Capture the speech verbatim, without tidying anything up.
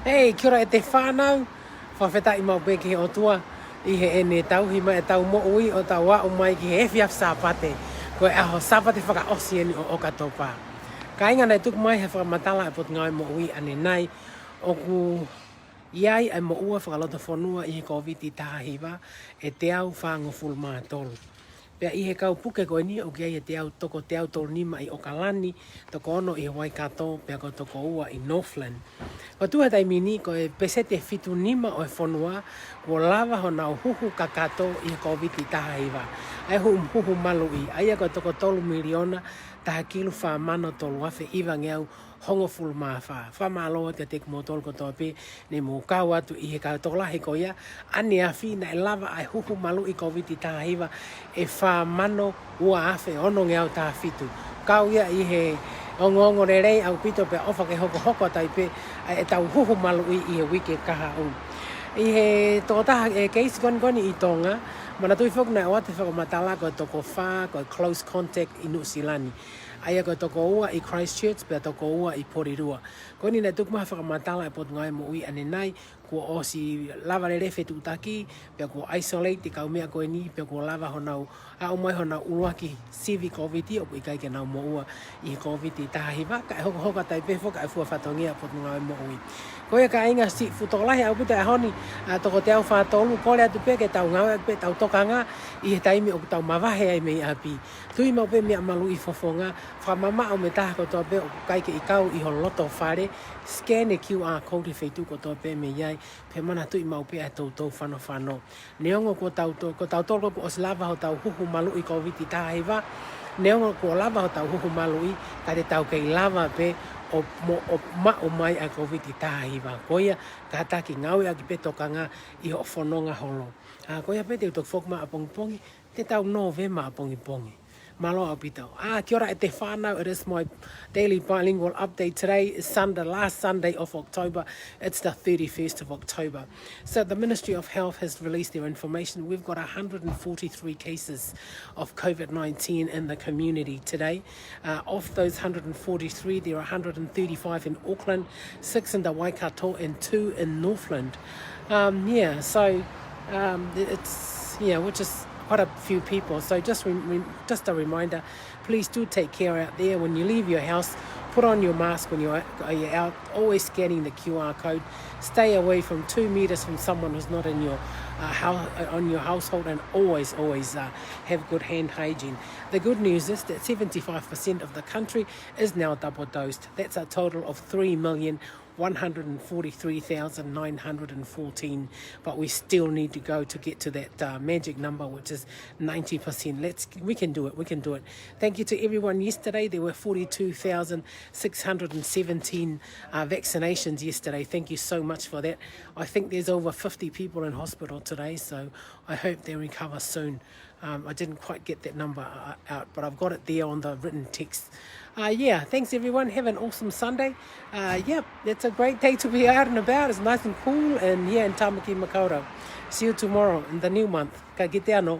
Hei, kia ora e te whānau. Fakafetaʻi maʻu pē ki he ʻOtua ʻi heʻene tauhi mai ʻetau moʻui ʻo tau aʻu mai ki he efiafi Sāpate. Ko e ʻaho Sāpate fakaʻosi eni ʻo ʻOkatopa. Kāinga, naʻe tuku mai he fakamatala ʻa e Potungāue Moʻui ʻanenai, ʻoku ʻi ai ʻa e moʻua fakalotofonua ʻi he Kōviti taha hiva ʻe teau fāngofulu mā tolu. Pea ʻi he kau puke ko eni ʻoku ʻi ai e teau, toko teau tolu nima ʻi ʻOkalani, toko ono ʻi he Waikato, pea ko e toko ua ʻi Northland. Ko e tuʻu he taimi ni, ko e peseti ʻe fitu nima ʻo e fonua kuo lava honau huhu kakato ʻi he Kōviti taha hiva. ʻA e huhu, huhu maluʻi, ʻa ia ko e toko tolu miliona taha kilu fā mano tolu afe hiva ngeau hongofulu mā fā. Fakamālō atu kiate kimoutolu kotoa pē ne mou kau atu ʻi he kau tokolahi ko ia. ʻAneafi naʻe lava ʻa e huhu maluʻi Kōviti taha hiva ʻe fā mano ua afe ono ngeau taha fitu. Kau ia ʻi he ongoongo lelei ʻaupito pea ʻofa ke hokohoko atu ai pē ʻa ʻetau huhu maluʻi ʻi he uike kahaʻu. ʻI he tokotaha e keisi ko eni ko eni ʻi Tonga, manatuʻi foki naʻe ʻoatu e fakamatala ko e toko fā ko e close contact ʻi Nuʻusila ni. ʻA ia ko e toko ua ʻi Christchurch, pea toko ua ʻi Porirua. Ko eni naʻe tuku mai he fakamatala ʻa e Potungāue Moʻui ʻanenai, kuo ʻosi lava lelei e fetuʻutaki, pea kuo isolate e kau meʻa ko eni, pea kuo lava honau, aʻu mai honau ʻuluaki sivi Kōviti, ʻoku ʻikai ke nau moʻua ʻi he Kōviti taha hiva, kae hokohoko atu ai pē foki ʻa e fua fatongia ʻa e Potungāue Moʻui. Ko ia kāinga, siʻi fuʻu tokolahi ʻaupito e ʻaho ni, ʻa e toko teau fā tolu, kole atu pē ke tau ngāueʻaki pē ʻetau tokanga ʻi he taimi ʻoku tau mavahe ai mei ʻapi. Tui maʻu pē meʻa maluʻi fofonga, fakamamaʻo mo e taha kotoa pē ʻoku ʻikai ke ʻi kau ʻi ho loto fale, scan e Q R code he feituʻu kotoa pē ʻoku mei ai, pea manatuʻi maʻu pē ʻa e toutou fanofano. Neongo ko tautolu, ko tautolu kuo ʻosi lava hotau huhu maluʻi Kōviti taha hiva, neongo kuo lava hotau huhu maluʻi, ka te tau kei lava pē ʻo mo-, ʻo maʻu mai ʻa e Kōviti taha hiva. Ko ia, kātaki ngāueʻaki pē tokanga ʻi hoʻo fononga holo. ʻA, ko ia pē te u toki foki mai ʻapongipongi, te tau Nōvema ʻapongipongi. Mālō ʻaupito. ʻA, kia ora e te whānau. It is my daily bilingual update. Today is Sunday, last Sunday of October. It's the thirty-first of October. So the Ministry of Health has released their information. We've got a hundred and forty-three cases of COVID nineteen in the community today. Uh, of those hundred and forty-three, there are a hundred and thirty-five in Auckland, six in the Waikato, and two in Northland. Um, yeah, so, um, it's, yeah, which is quite a few people. So just re-, re-, just a reminder, please do take care out there. When you leave your house, put on your mask when you're, you're out. Always scanning the Q R code. Stay away from two meters from someone who's not in your, uh, hou-, uh, on your household, and always, always, uh, have good hand hygiene. The good news is that seventy-five percent of the country is now double dosed. That's a total of three million one hundred and forty-three thousand nine hundred and fourteen, but we still need to go to get to that, uh, magic number, which is ninety percent. Let's, we can do it, we can do it. Thank you to everyone yesterday. There were forty-two thousand six hundred and seventeen, uh, vaccinations yesterday. Thank you so much for that. I think there's over fifty people in hospital today, so I hope they recover soon. Um, I didn't quite get that number, uh, out, but I've got it there on the written text. Uh, yeah, thanks everyone. Have an awesome Sunday. Uh, yep, it's a great day to be out and about. It's nice and cool and here in Tāmaki Makaurau. See you tomorrow in the new month. Ka kite anō.